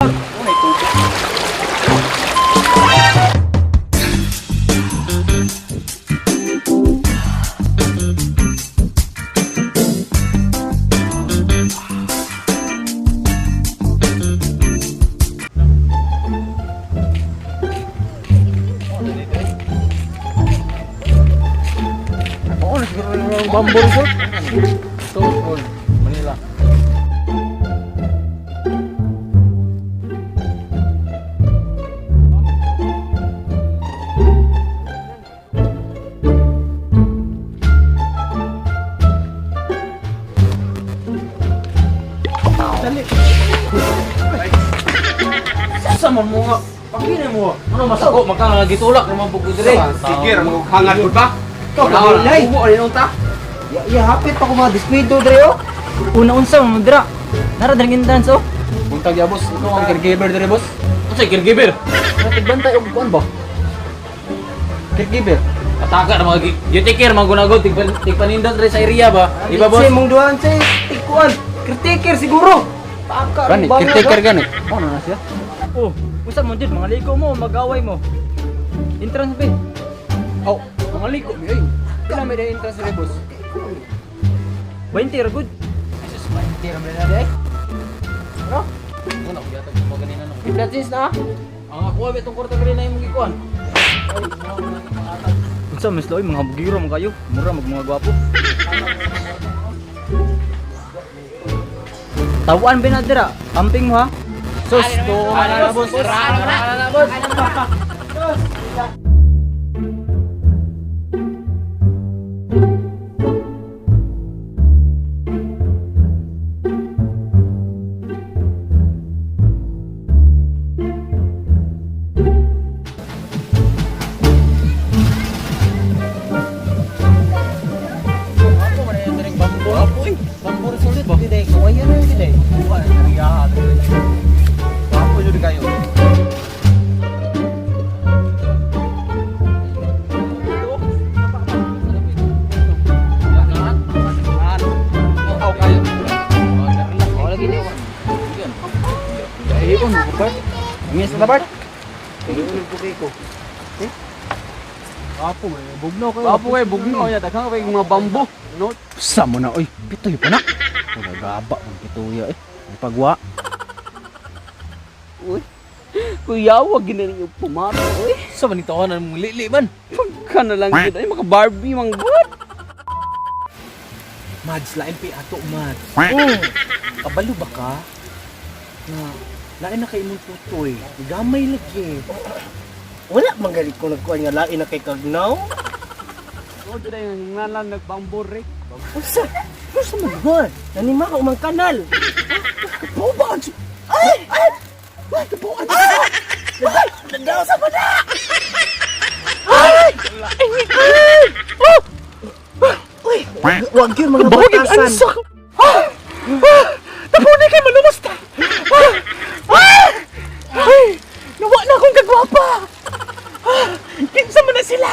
Oo, siguro ng Bamboo Resort. Stone Cold, Manila. Sa man mo nga. Pakina mo. Ano masako maka nga gitulak naman po ko dire. Sige, hangat ko ba? Ikaw, kanilay. Ubo rin unta. Ya, ya, hapit pa ko mga diskwido dre oh. Una unsa mo dira. Nara diri entrance oh. Buntag ya boss, ikaw ang caregiver dire boss. Unsay caregiver? Tigbantay og kuan ba? Caregiver. Ataka na mga duty care mga gunagod tigpanindot dire sa area ba? Di ba boss? Sa mong duhan sa tikuan. Caretaker siguro. Taka Gani, caretaker gani. Ano na siya? Oh, unsa mo jud mga ligo mo, mag-away mo. Entrance be. Oh, mga liko mi oy. Pila may day entrance dire boss? 20 ra good. Jesus, 20 ra man na day. Ano? Ano gyatag mo ganina no. Iblatis na. Ang ako abi tong kwarta ganina imong gikuan. Unsa mas loy mga bugiro man kayo. Mura mag mga gwapo. Tawaan ba na dira? Amping mo ha. Sus, to na boss. Na boss. Bamboo Resort ba? Hindi, kawayan na yun eh. Bukan, nariyahan. Wapo jud kayo. Miss na Bart? Ko. Wapo eh, bugno kayo. Wapo kayo, bugno ya daghang kay mga bambo. No? Sa mo na oy, pitoy pa na. Wala gaba ang pitoya eh. May pagwa. Uy. Kuya, wag gina ninyo pumato, uy. Sa man itawanan mong lili man. Pagka na lang yun. Ay, maka Barbie, mang good. Mads, lain pa ato, Mads. Oh, kabalo ba ka? Na, lain na kay imong tutoy. Gamay lagi. Wala man galit ko nagkuhan nga lain na kay Kagnaw. Oh, dyan yung ngalan nagbambo, re. Unsa? Unsa man gud? Nanima ka umang kanal. Kapuban. Ay! Ay! Ay, kapuban. Ay! Nadaw sa mana. Ay! Ay! Oh! Uy, wag yun mga batasan. Tapunin kay malumas ta. Ah! Ah! Ay! Nawa na akong kagwapa. Ah! Kinsa man na sila?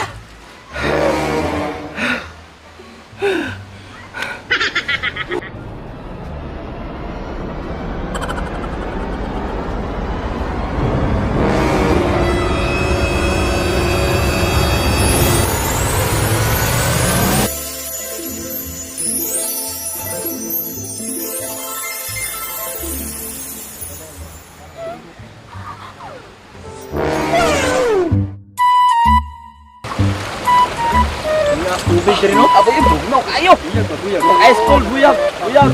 Tubig rin, no? Aboy, bugno kayo. Ice cold, buyag. Buyag.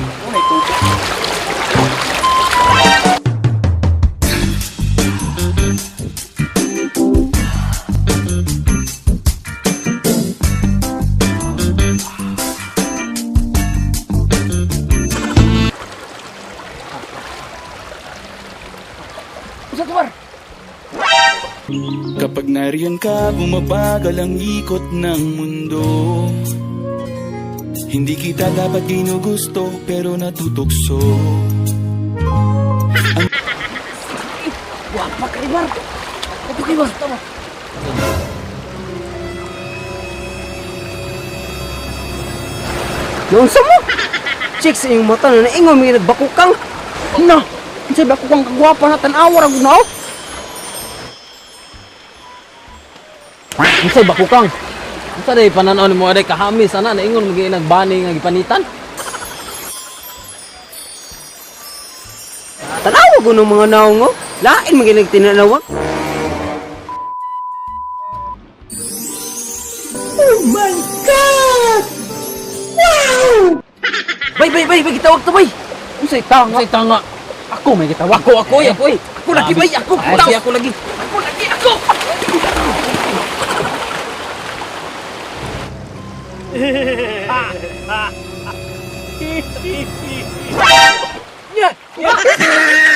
Kapag nariyan ka, bumabagal ang ikot ng mundo. Hindi kita dapat ginugusto, pero natutokso. Wapa kay Bar. Wapa kay Bar. Tama. Naunsa mo? Check sa iyong mata na naingon may nagbakukang. Na! Unsay ba ko kang kagwapa na tan-awa ra gud na oh. Unsay ba kukang? Unsa day panan-aw nimo aday kahamis ana naingon mo gyud nagbani nga gipanitan? Tanawa ko ng mga naong oh. Lain man gyud tinanawag. Oh my God! Wow! Bay bay bay bay gitawag to bay. Unsay tanga? Unsay tanga? Ako may gitawag. Ako ako oy, ako oy. Ako lagi bay ako. Ay, Tao. sige, ako lagi. Ako lagi ako. Yeah.